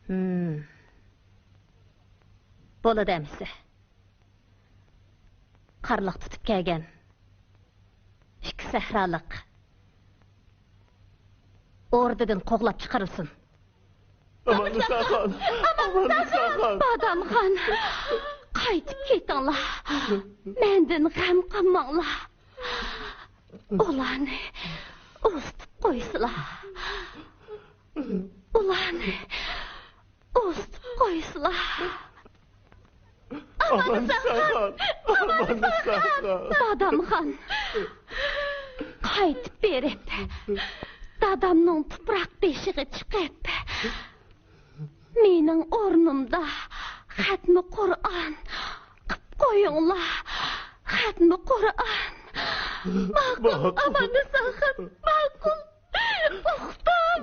ھىم. بولىدۇ ئەمىسە. قارلىق تۇتۇپ كەلگەن ئىككى سەھرالىق ئوردىدىن قوغلاپ چىقىرىلسۇن. ئاماننىساخان! ئاماننىساخان! بادامخان! قايتىپ كېتىڭلار. مەندىن غەم قىلماڭلار. ئۇلارنى ئۇزىتىپ قويسىلا. ئۇلارنى ئۇزىتىپ قويسىلا. ئاماننىساخان! ئاماننىساخان! بادامخان! قايتىپ بېرىپ، دادامنىڭ تۇپراق بېشىغا چىقىپ، مېنىڭ ئورنۇمدا خەتمە قۇرئان قىپ قويۇڭلار. خەتمە قۇرئان. ماقۇل، ماقۇل. ئاماننىساخان، ماقۇل. ئۇقتۇم.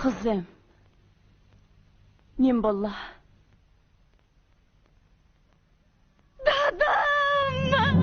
قىزىم، نېمە بولدى؟ دادام!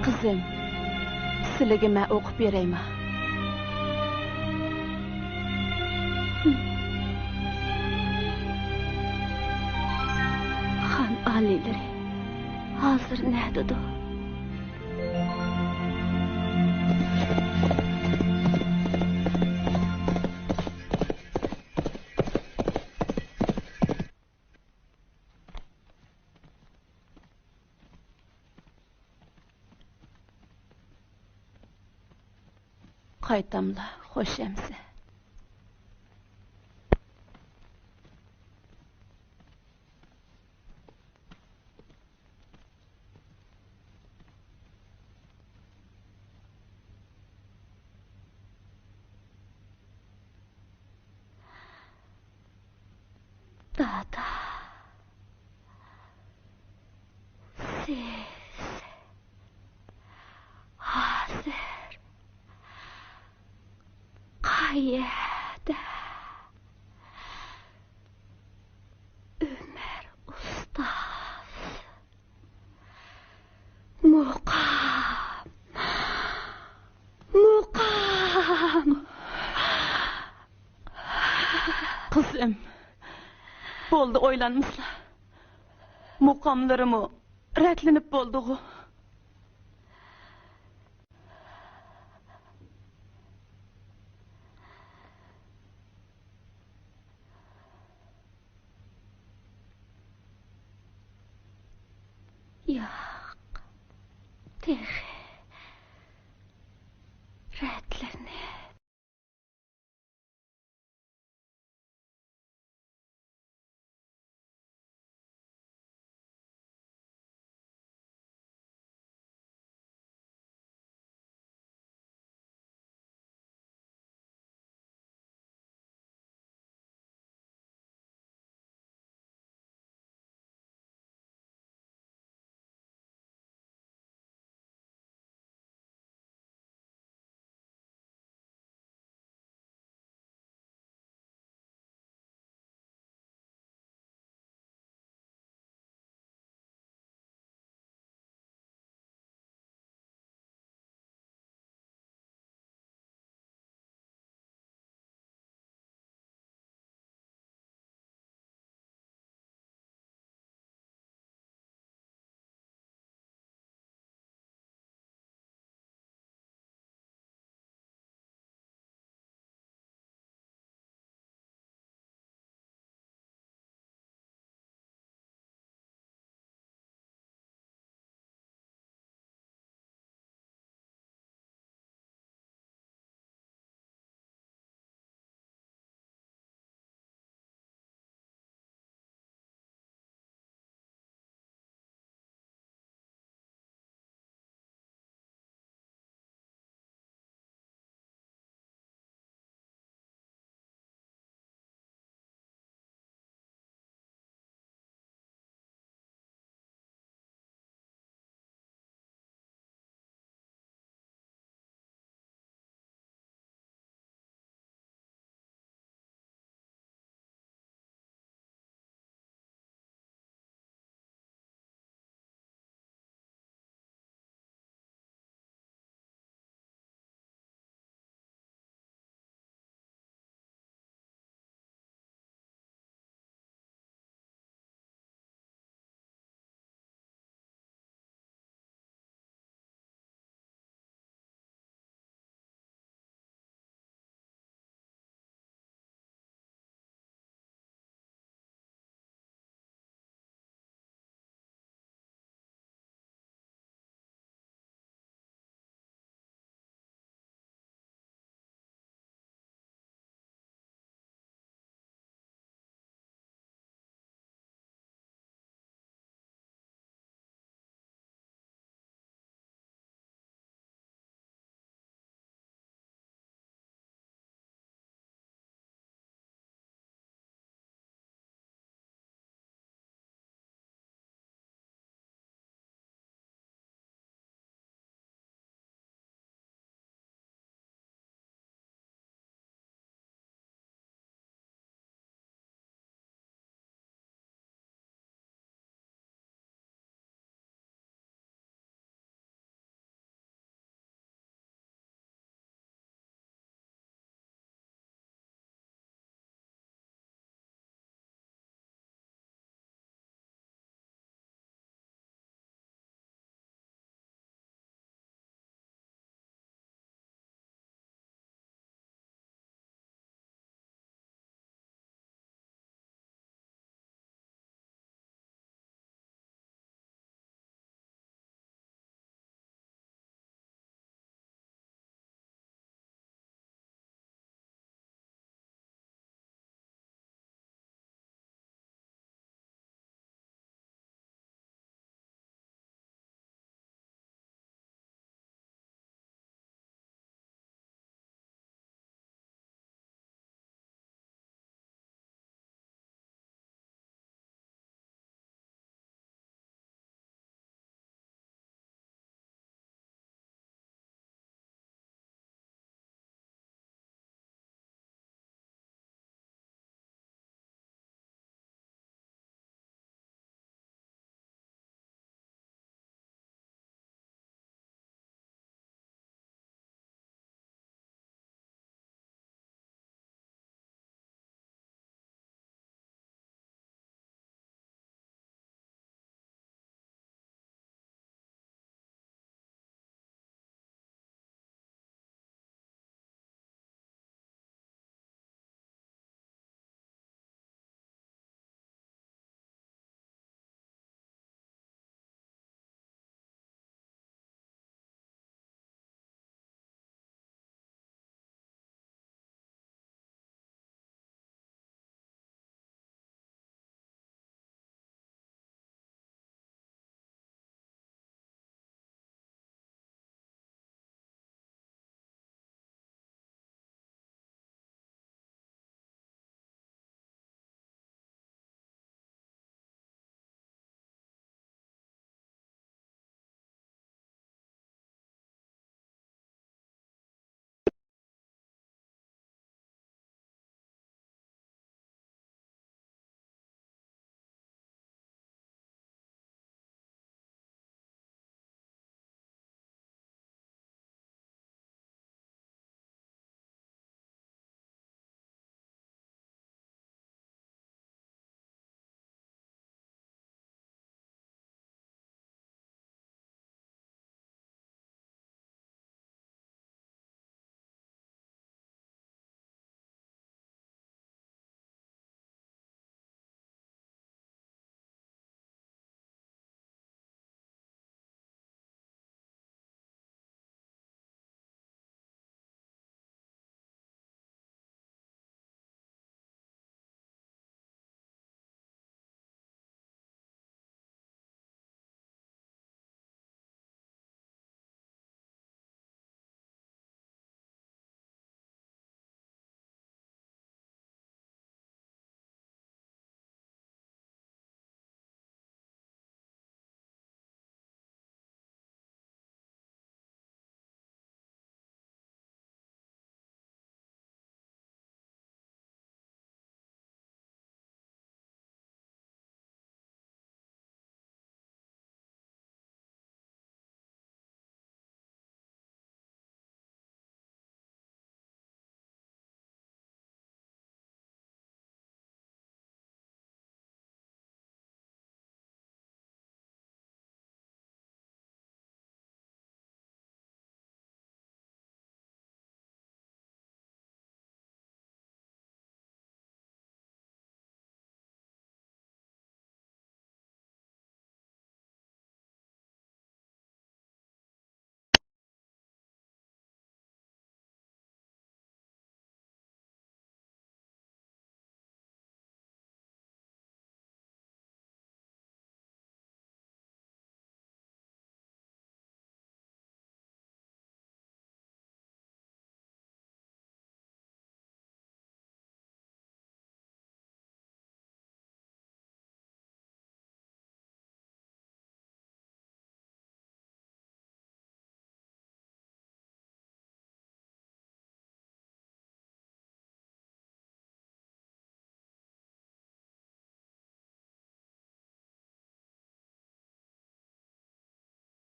قىزىم، سىلىگە مەن ئوقۇپ بېرەيما؟ خان ئالىيلىرى ھازىر نەدىدۇ؟ قايتاملا خوش ئەمىسە. دادا، سىز ھازىر قەيەردە؟ ئۆمەر ئۇستاز. مۇقام. مۇقام. قىزىم، بولدى ئويلانمىسىلا. مۇقاملىرىمۇ رەتلىنىپ بولدىغۇ. ياق، تېخى رەتلىنىپ